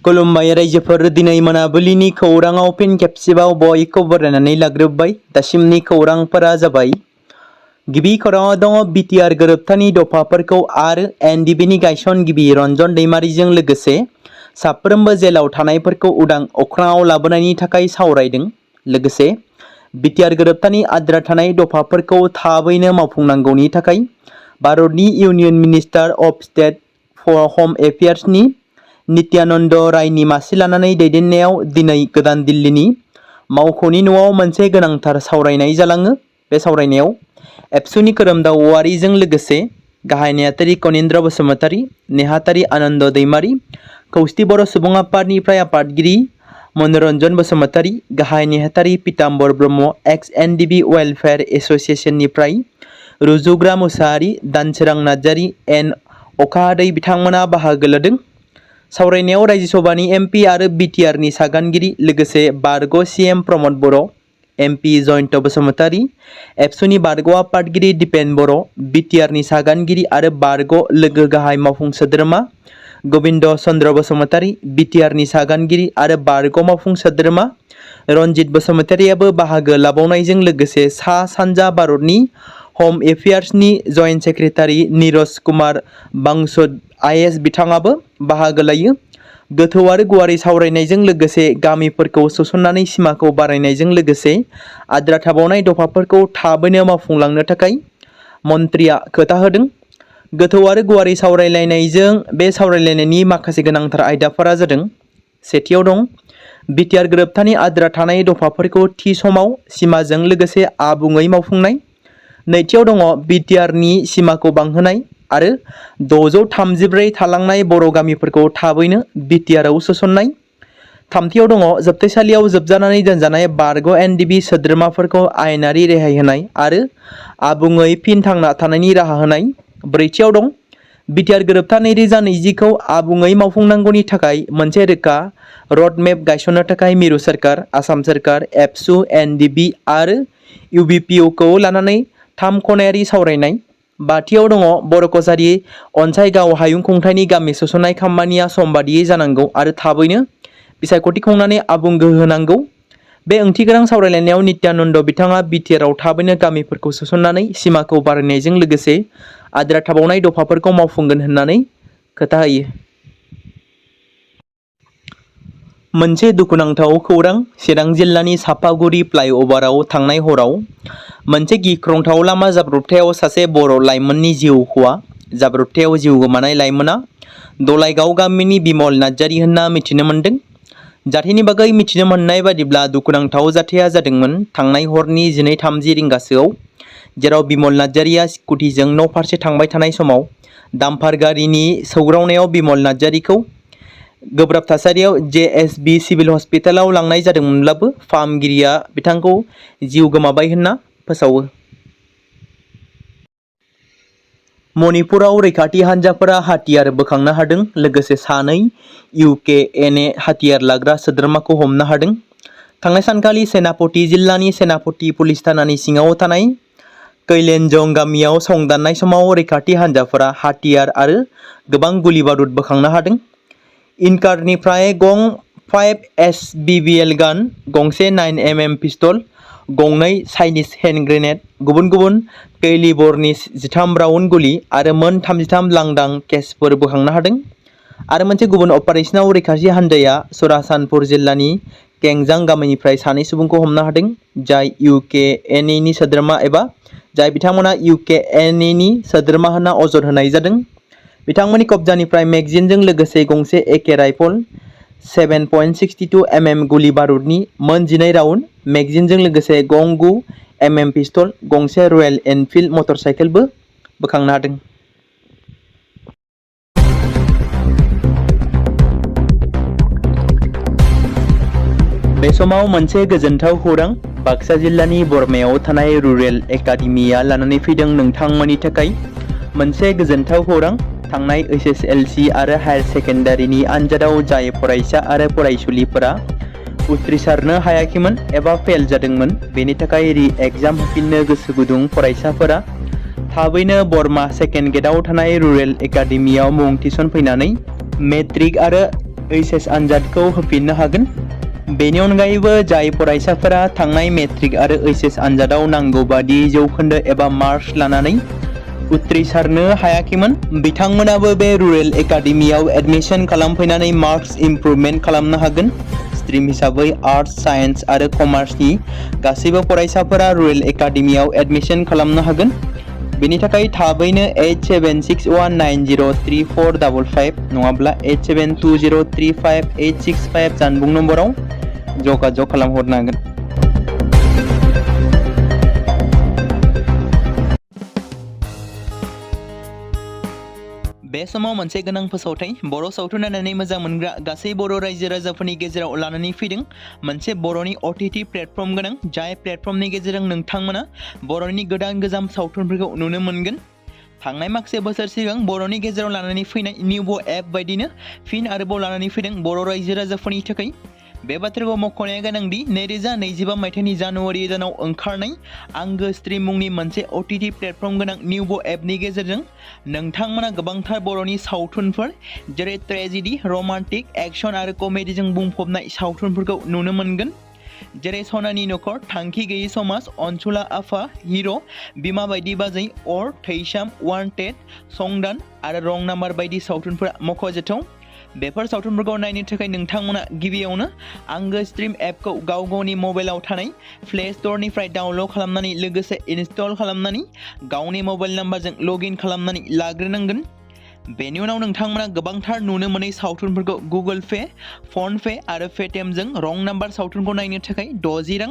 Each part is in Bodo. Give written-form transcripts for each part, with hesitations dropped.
खुलुमबाय रायजोफोर दिनै मोनाबिलिनि खौराङाव फिन खेबसेबाव बयखौबो बरायनानै लाग्रोबाय। दासिमनि खौरांफोरा जाबाय। गिबि खौराङाव दङ बिटिआर गोरोबथानि दफाफोरखौ आरो एनडिबिनि गायसनगिरि रन्जन दैमारिजों लोगोसे साफ्रोमबो जेलाव थानायफोरखौ उदां अख्राङाव लाबोनायनि थाखाय सावरायदों। लोगोसे बिटिआर गोरोबथानि आद्रा थानाय दफाफोरखौ थाबैनो मावफुंनांगौनि थाखाय भारतनि union minister of state for home एफेयार्सनि नित्यानन्द रायनि मासि लानानै दैदेननायाव दिनै गोदान दिल्लीनि मावख'नि न'आव मोनसे गोनांथार सावरायनाय जालाङो। बे सावरायनायाव एबसुनि खोरोमदाव औवारिजों लोगोसे गाहाय नेहाथारि कनिन्द्र बसुमतारी, नेहाथारि आनन्द दैमारी, खौसथि बर' सुबुं आफादनिफ्राय आफादगिरि मनरन्जन बसुमतारी, गाहाय नेहाथारि पीताम्बर ब्रह्म, एक्स एनडिबि वेलफेयार एस'सिएशननिफ्राय रुजुग्रा मुसाहारि, दानसोरां नार्जारी, एन अखाहादै बिथांमोना बाहागो लादों। सावरायनायाव रायजोसभानि एमपि आरो बिटिआरनि सागानगिरि लोगोसे बारग' सीएम प्रमद बर', एमपि जयन्त बसुमतारी, एबसुनि बारग' आफादगिरि दिपेन बर', बिटिआरनि सागानगिरि आरो बारग' लोगो गाहाय मावफुं सोद्रोमा गोविन्द चन्द्र बसुमतारी, बिटिआरनि सागानगिरि आरो बारग' मावफुं सोद्रोमा रन्जित बसुमतारीयाबो बाहागो लाबावनायजों लोगोसे सा सानजा भारतनि हम एफेयार्सनि joint secretary Niraj Kumar Bansud IAS बिथाङाबो बाहागो लायो। गोथौ आरो गुवारै सावरायनायजों लोगोसे गामिफोरखौ सोसननानै सिमाखौ बारायनायजों लोगोसे आद्रा थाबावनाय दफाफोरखौ थाबैनो मावफुंलांनो थाखाय मन्थ्रिया खोथा होदों। गोथौ आरो गुवारै सावरायलायनायजों बे सावरायलायनायनि माखासे गोनांथार आयदाफोरा जादों। सेथियाव दं बिटिआर गोरोबथानि आद्रा थानाय दफाफोरखौ थि समाव सिमाजों लोगोसे आबुङै मावफुंनाय। नैथियाव दङ बिटिआरनि सिमाखौ बांहोनाय आरो 634 थालांनाय बर' गामिफोरखौ थाबैनो बिटिआरआव सोसननाय। थामथियाव दङ जोबथेसालियाव जोबजानानै दोनजानाय बारग' एनडिबि सोद्रोमाफोरखौ आयेनारि रेहाय होनाय आरो आबुङै फिन थांना थानायनि राहा होनाय। ब्रैथियाव दं बिटिआर गोरोबथा 2020खौ आबुङै मावफुंनांगौनि थाखाय मोनसे रोखा रडमेप गायसननो थाखाय मिरु सोरखार, आसाम सोरखार, एबसु, एनडिबि आरो इउबिपिअखौ लानानै 3 खनायारि सावरायनाय। बाथियाव दङ बर' कसारी अनसाइगाव हायुं खुंथायनि गामि सोसननाय खामानिया समबादियै जानांगौ आरो थाबैनो बिसायख'थि खुंनानै आबुं गोहो होनांगौ। बे ओंथिगोनां सावरायलायनायाव नित्यानन्द बिथाङा बिटिआरआव थाबैनो गामिफोरखौ सोसननानै सिमाखौ बारायनायजों लोगोसे आद्रा थाबावनाय दफाफोरखौ मावफुंगोन होननानै खोथा होयो। मोनसे दुखुनांथाव खौरां चिरां जिल्लानि सापागुरि फ्लाइअभाराव थांनाय हराव मोनसे गिख्रंथाव लामा जाब्रबथायाव सासे बर' लाइमोननि जिउ खहा। जाब्रबथायाव जिउ गोमानाय लाइमोना दलाइगाव गामिनि बिमल नार्जारी होनना मिथिनो मोन्दों। जाथायनि बागै मिथिनो मोननाय बादिब्ला दुखुनांथाव जाथाया जादोंमोन थांनाय हरनि 12:30 रिंगासोआव, जेराव बिमल नार्जारीया स्कुटिजों न' फारसे थांबाय थानाय समाव डाम्पार गारिनि सौग्रावनायाव बिमल नार्जारीखौ गोब्राब थासारियाव जेएसबि सिभिल हस्पिटालाव लांनाय जादोंमोनब्लाबो फाहामगिरिया बिथांखौ जिउ गोमाबाय होनना फोसावो। मणिपुराव रैखाथि हान्जाफोरा हाथियार बोखांनो हादों। लोगोसे 2 इउकेएनए हाथियार लाग्रा सोद्रोमाखौ हमनो हादों। थांनाय सानखालि सेनापति जिल्लानि सेनापति पुलिस थानानि सिङाव थानाय कैलेनजं गामियाव संदाननाय समाव रैखाथि हान्जाफोरा हाथियार आरो गोबां गुलि बारुद बोखांनो हादों। इनकारनिफ्राय गं 5 एसबिबिएल गान, गंसे 9mm पिस्तल, 2 चाइनिज हेन्ड ग्रेनेड, गुबुन कैलिबरनि 13 राउन्ड गुलि आरो मोन 33 लांदां केसफोर बोखांनो हादों। आरो मोनसे गुबुन अपारेशनाव रैखाथि हान्जाया सरासानपुर जिल्लानि केंजां गामिनिफ्राय 2 सुबुंखौ हमनो हादों, जाय इउकेएनएनि सोद्रोमा एबा जाय बिथांमोना इउकेएनएनि सोद्रोमा होनना अजद होनाय जादों। बिथांमोननि कब्जानिफ्राय मेगजिनजों लोगोसे गंसे एके राइफल, 7.62mm गुलि बारुदनि मोन 12 राउन्ड, मेगजिनजों लोगोसे गं 9mm पिस्तल, गंसे रयेल एनफिल्ड मटरसाइकेलबो बोखांनो हादों। बे समाव मोनसे गोजोनथाव खौरां बाक्सा जिल्लानि बरमायाव थानाय रुरेल एकाडेमिया लानानै फैदों नोंथांमोननि थाखाय मोनसे गोजोनथाव खौरां। थांनाय एसएसएलसी आरो हायार सेकेन्डारिनि आनजादाव जाय फरायसा आरो फरायसुलिफोरा उथ्रिसारनो हायाखैमोन एबा फेल जादोंमोन, बेनि थाखाय रि एग्जाम होफिननो गोसो गुदुं फरायसाफोरा थाबैनो बरमा सेकेन्ड गेटआव थानाय रुरेल एकाडेमियाव मुं थिसनफैनानै मेट्रिक आरो HS आनजादखौ होफिननो हागोन। बेनि अनगायैबो जाय फरायसाफोरा थांनाय मेट्रिक आरो HS आनजादाव नांगौ बादि जौखोन्दो एबा मार्क्स लानानै उथ्रिसारनो हायाखैमोन, बिथांमोनाबो बे रुरेल एकाडेमियाव एडमिशन खालामफैनानै मार्क्स इमप्रुभमेन्ट खालामनो हागोन। स्ट्रिम हिसाबै आर्ट्स, साइन्स आरो कमार्सनि गासैबो फरायसाफोरा रुरेल एकाडेमियाव एडमिशन खालामनो हागोन। बेनि थाखाय थाबैनो 8761903455 नङाब्ला 8720358665 जानबुं नम्बराव जगाजग खालामहरनो हागोन। बे समाव मोनसे गोनां फोसावथाय बर' सावथुन नायनानै मोजां मोनग्रा गासै बर' रायजो राजाफोरनि गेजेराव लानानै फैदों मोनसे बर'नि OTT प्लेटफर्म गोनां, जाय प्लेटफर्मनि गेजेरजों नोंथांमोना बर'नि गोदान गोजाम सावथुनफोरखौ नुनो मोनगोन। थांनाय माखासे बोसोर सिगां बर'नि गेजेराव लानानै फैनाय निउबो एप बायदिनो फिन आरोबाव लानानै फैदों बर' रायजो राजाफोरनि थाखाय। बे बाथ्राखौ मख'नाया गोनांदि 2025 मायथाइनि जानुवारि दानाव ओंखारनाय आंगो स्ट्रिम मुंनि मोनसे OTT प्लेटफर्म गोनां निउबो एपनि गेजेरजों नोंथांमोना गोबांथार बर'नि सावथुनफोर जेरै ट्रेजेडि, रमान्टिक, एक्शन आरो कमेडिजों बुंफबनाय सावथुनफोरखौ नुनो मोनगोन। जेरै सनानि नखर, थांखि गैयै समाज, अनसुला आफा, हिर', बिमा बायदि बाजै, अर, थैसाम, वान्टेड, संदान आरो रं नाम्बार बायदि सावथुनफोरा मख'जाथाव। बेफोर सावथुनफोरखौ नायनो थाखाय नोंथांमोना गिबियावनो आंगो स्ट्रिम एपखौ गाव गावनि मबाइलाव थानाय प्ले स्ट'रनिफ्राय डाउनल'ड खालामनानै लोगोसे इनस्टल खालामनानै गावनि मबाइल नाम्बारजों लगइन खालामनानै लाग्रोनांगोन। बेनि उनाव नोंथांमोना गोबांथार नुनो मोनै सावथुनफोरखौ गुगोल पे, फन पे आरो पेटिएमजों रं नाम्बार सावथुनखौ नायनो थाखाय 60 रां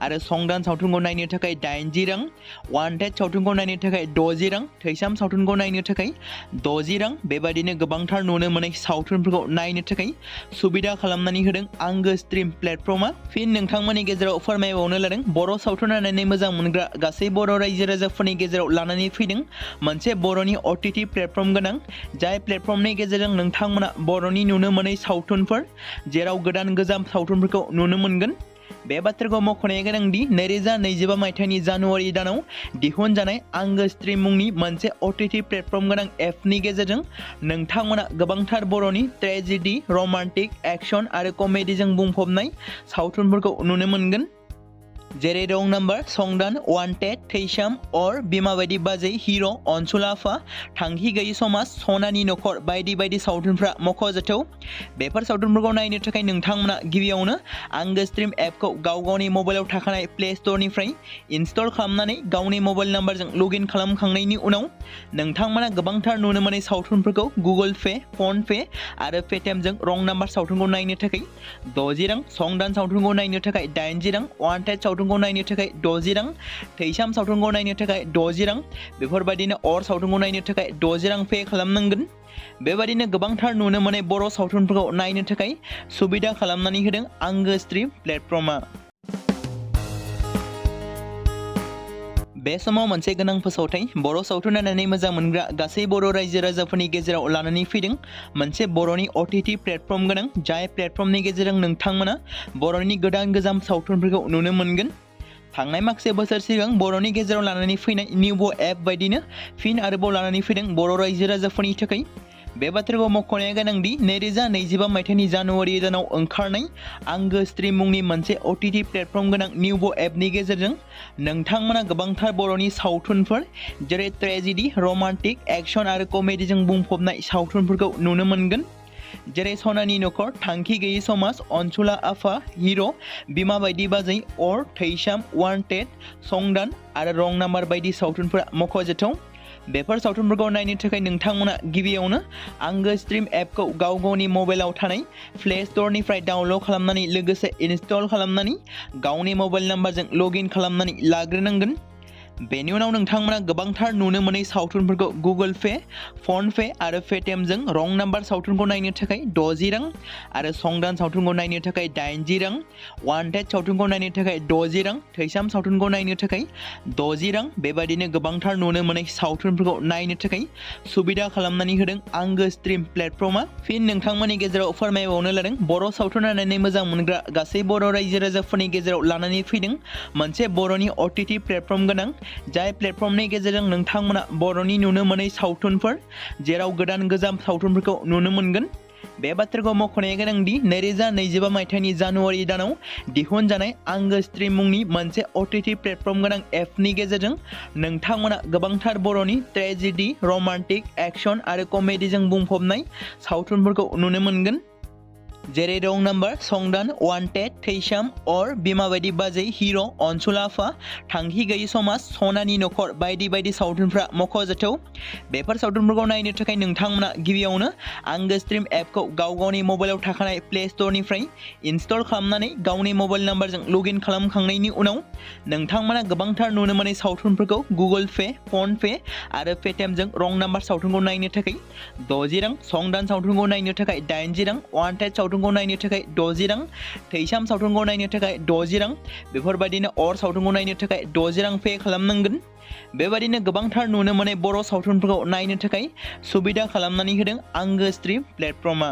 आरो संदान सावथुनखौ नायनो थाखाय 80 रां, वान्टेड सावथुनखौ नायनो थाखाय 60 रां, थैसाम सावथुनखौ नायनो थाखाय 60 रां बेबादिनो गोबांथार नुनो मोनै सावथुनफोरखौ नायनो थाखाय सुबिदा खालामनानै होदों आंगो स्ट्रिम प्लेटफर्मा। फिन नोंथांमोननि गेजेराव फोरमायबावनो लादों बर' सावथुन नायनानै मोजां मोनग्रा गासै बर' रायजो राजाफोरनि गेजेराव लानानै फैदों मोनसे बर'नि OTT प्लेटफर्म गोनां, जाय प्लेटफर्मनि गेजेरजों नोंथांमोना बर'नि नुनो मोनै सावथुनफोर जेराव गोदान गोजाम सावथुनफोरखौ नुनो मोनगोन। बे बाथ्राखौ मख'नाया गोनांदि 2025 मायथाइनि जानुवारि दानाव दिहुनजानाय आंगो स्ट्रिम मुंनि मोनसे OTT प्लेटफर्म गोनां एपनि गेजेरजों नोंथांमोना गोबांथार बर'नि ट्रेजेडि, रमान्टिक, एक्शन आरो कमेडिजों बुंफबनाय सावथुनफोरखौ नुनो मोनगोन। जेरै रं नाम्बार, संदान, वान्टेड, थैसाम, अर, बिमा बायदि बाजै, हिर', अनसुला आफा, थांखि गैयै समाज, सनानि नखर बायदि बायदि सावथुनफ्रा मख'जाथाव। बेफोर सावथुनफोरखौ नायनो थाखाय नोंथांमोना गिबियावनो आंगो स्ट्रिम एपखौ गाव गावनि मबाइलाव थाखानाय प्ले स्ट'रनिफ्राय इनस्टल खालामनानै गावनि मबाइल नाम्बारजों लगइन खालामखांनायनि उनाव नोंथांमोना गोबांथार नुनो मोनै सावथुनफोरखौ गुगोल पे, फन पे आरो पेटिएमजों रं नाम्बार सावथुनखौ नायनो थाखाय 60 रां, संदान सावथुनखौ नायनो थाखाय 80 रां, वान्टेड सावथुनखौ नायनो थाखाय 60 रां, थैसाम सावथुनखौ नायनो थाखाय 60 रां बेफोरबायदिनो अर सावथुनखौ नायनो थाखाय 60 रां पे खालामनांगोन। बेबायदिनो गोबांथार नुनो मोनै बर' सावथुनफोरखौ नायनो थाखाय सुबिदा खालामनानै होदों आंगो स्ट्रिम प्लेटफर्मा। बे समाव मोनसे गोनां फोसावथाय बर' सावथुन नायनानै मोजां मोनग्रा गासै बर' रायजो राजाफोरनि गेजेराव लानानै फैदों मोनसे बर'नि OTT प्लेटफर्म गोनां, जाय प्लेटफर्मनि गेजेरजों नोंथांमोना बर'नि गोदान गोजाम सावथुनफोरखौ नुनो मोनगोन। थांनाय माखासे बोसोर सिगां बर'नि गेजेराव लानानै फैनाय निउबो एप बायदिनो फिन आरोबाव लानानै फैदों बर' रायजो राजाफोरनि थाखाय। बे बाथ्राखौ मख'नाया गोनांदि 2025 मायथाइनि जानुवारि दानाव ओंखारनाय आंगो स्ट्रिम मुंनि मोनसे OTT प्लेटफर्म गोनां निउबो एपनि गेजेरजों नोंथांमोना गोबांथार बर'नि सावथुनफोर जेरै ट्रेजेडि, रमान्टिक, एक्शन आरो कमेडिजों बुंफबनाय सावथुनफोरखौ नुनो मोनगोन। जेरै सनानि नखर, थांखि गैयै समाज, अनसुला आफा, हिर', बिमा बायदि बाजै, अर, थैसाम, वान्टेड, संदान आरो रं नाम्बार बायदि सावथुनफोरा मख'जाथाव। बेफोर सावथुनफोरखौ नायनो थाखाय नोंथांमोना गिबियावनो आंगो स्ट्रिम एपखौ गाव गावनि मबाइलाव थानाय प्ले स्ट'रनिफ्राय डाउनल'ड खालामनानै लोगोसे इनस्टल खालामनानै गावनि मबाइल नाम्बारजों लगइन खालामनानै लाग्रोनांगोन। बेनि उनाव नोंथांमोना गोबांथार नुनो मोनै सावथुनफोरखौ गुगोल पे, फन पे आरो पेटिएमजों रं नाम्बार सावथुनखौ नायनो थाखाय 60 रां आरो संदान सावथुनखौ नायनो थाखाय 80 रां, वान्टेड सावथुनखौ नायनो थाखाय 60 रां, थैसाम सावथुनखौ नायनो थाखाय 60 रां बेबादिनो गोबांथार नुनो मोनै सावथुनफोरखौ नायनो थाखाय सुबिदा खालामनानै होदों आंगो स्ट्रिम प्लेटफर्मा। फिन नोंथांमोननि गेजेराव फोरमायबावनो लादों बर' सावथुन नायनानै मोजां मोनग्रा गासै बर' रायजो राजाफोरनि गेजेराव लानानै फैदों मोनसे बर'नि OTT प्लेटफर्म गोनां, जाय प्लेटफर्मनि गेजेरजों नोंथांमोना बर'नि नुनो मोनै सावथुनफोर जेराव गोदान गोजाम सावथुनफोरखौ नुनो मोनगोन। बे बाथ्राखौ मख'नाया गोनांदि 2025 मायथाइनि जानुवारि दानाव दिहुनजानाय आंगो स्ट्रीम मुंनि मोनसे OTT प्लेटफर्म गोनां एपनि गेजेरजों नोंथांमोना गोबांथार बर'नि ट्रेजेडी, रमान्टिक, एक्शन आरो कमेडीजों बुंफबनाय सावथुनफोरखौ नुनो मोनगोन। जेरै रं नाम्बार, संदान, वान्टेड, थैसाम, अर, बिमा बायदि बाजै, हिर', अनसुल आफा, थांखि गैयि समाज, सनानि नखर बायदि बायदि सावथुनफ्रा मख'जाथाव। बेफोर सावथुनफोरखौ नायनो थाखाय नोंथांमोना गिबियावनो आंगो स्ट्रीम एपखौ गावनि मबाइलाव थाखानाय प्ले स्ट'रनिफ्राय इनस्टल खालामनानै गावनि मबाइल नाम्बारजों लगइन खालामखांनायनि उनाव नोंथांमोना गोबांथार नुनो मोनै सावथुनफोरखौ गुगोल पे, फन पे आरो पेटिएमजों रं नाम्बार सावथुनखौ नायनो थाखाय 60 रां, संदान सावथुनखौ नायनो थाखाय 80 रां, वान्टेड सावथुनखौ नायनो थाखाय 60 रां, थैसाम सावथुनखौ नायनो थाखाय 60 रां, बेफोरबायदिनो अर सावथुनखौ नायनो थाखाय 60 रां पे खालामनांगोन। बेबायदिनो गोबांथार नुनो मोनै बर' सावथुनफोरखौ नायनो थाखाय सुबिदा खालामनानै होदों आंगो स्ट्रीम प्लेटफर्मआ।